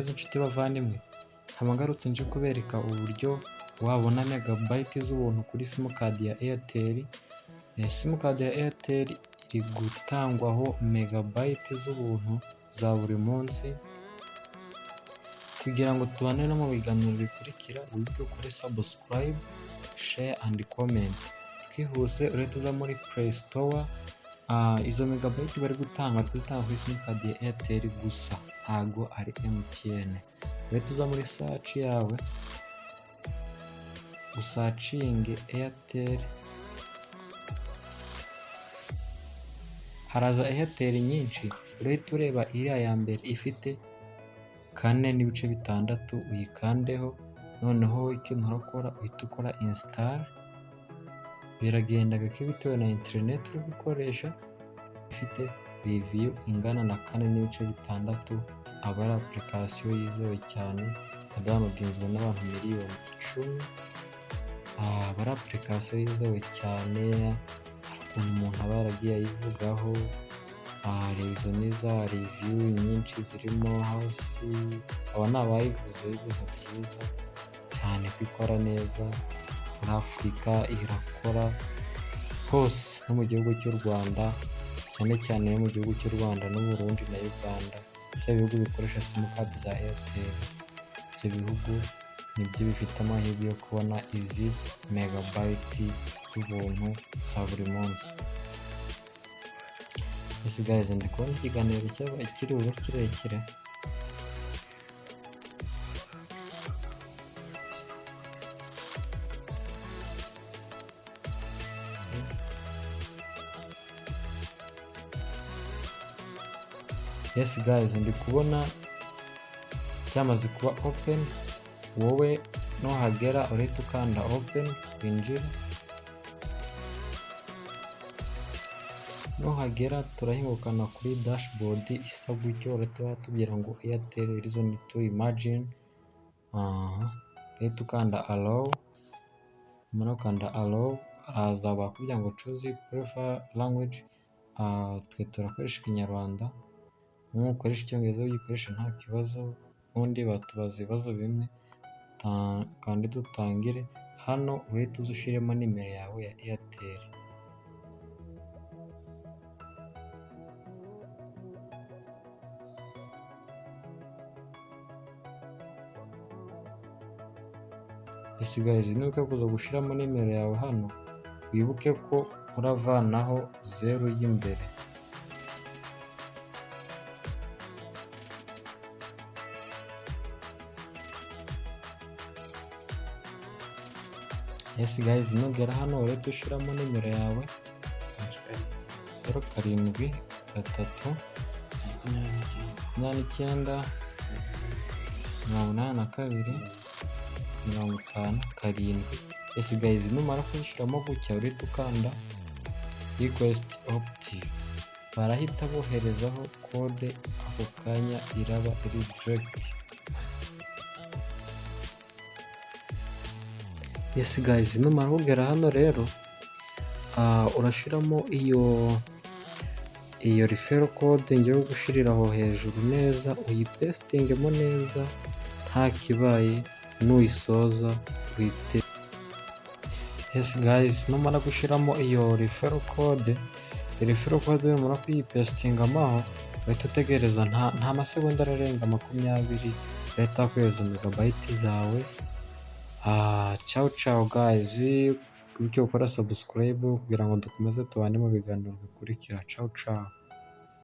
Ikaze nshuti bavandimwe, nkaba ngarutse nje kubereka uburyo wabona megabyte z'ubuntu kuri simukadi ya Airtel. Simukadi ya Airtel iri gutangwaho megabyte z'ubuntu za buri munsi, kugira ngo tubane no mu biganiro bikurikira, wibuke ukore subscribe, share and comment. Twihuse, urahita uza muri Play Store. Izo megabyte bari gutanga, kuzitanga kuri simukadi ya Airtel gusa, ntago ari MTN. Urahita uza muri search yawe, usearchinge Airtel, haraza Airtel nyinshi, urahita ureba iriya ya mbere ifite 4.6, uyikandeho. Noneho ikintu urakora, uhita ukora install, biragenda gake bitewe na interineti uri gukoresha. Ifite review ingana na 4.6, aba ari application yizewe cyane, yadownloadinzwe n'abantu miliyoni 10, aba ari application yizewe cyane. Hari ukuntu umuntu aba yaragiye ayivugaho, izo ni za review nyinshi zirimo hasi, aba ni abayivuzeho ibintu byiza cyane, ko ikora neza muri Afurika, irakora hose no mu gihugu cy'u Rwanda, cyane cyane no mu gihugu cy'u Rwanda n'Uburundi na Uganda, bya bihugu bikoresha simukadi za Airtel. Ibyo bihugu nibyo bifite amahirwe yo kubona izi megabyte z'ubuntu za buri munsi. Yes guys, ndi kubona ikiganiro kiri bube kirekire. Yes guys, ndi kubona cyamaze kuba open. Wowe nuhagera urahita ukanda open, winjire. Nuhagera turahingukana kuri dashboard isa gutyo, urahita batubwira ngo "Airtel reason to imagine". Aha urahita ukanda allow, numara gukanda allow, haraza bakubwira ngo "Choose prefer language". Twe turakoresha Ikinyarwanda, nukoresha Icyongereza ugikoresha nta kibazo, n'ubundi batubaza ibibazo bimwe. Kandi dutangire hano, urahita uza ushyiremo nimero yawe ya Airtel. Yes guys, nibuka kuza gushyiramo nimero yawe hano, wibuke ko uravanaho zeru y'imbere. Yes guys, nugera hano urahita ushyiramo nimero yawe, 073 29 82 57. Yes guys, numara kuzishyiramo gutya, urahita ukanda request OTP, barahita boherezaho code ako kanya, iraba iri direct. Yes guys, numara kugera hano rero, urashyiramo iyo referral code ngiye gushyirira aho hejuru neza, uyipastingemo neza nta kibaye, nuyisoza uhite. Yes guys, numara gushyiramo iyo referral code, referral code numara kuyipastingamo aho, uhita utegereza nta masegonda ararenga 20, bahita bakohereza megabyte zawe. Ciao ciao guys, wibuke gukora subscribe kugira ngo dukomeze tubane mu biganiro bikurikira. Ciao ciao.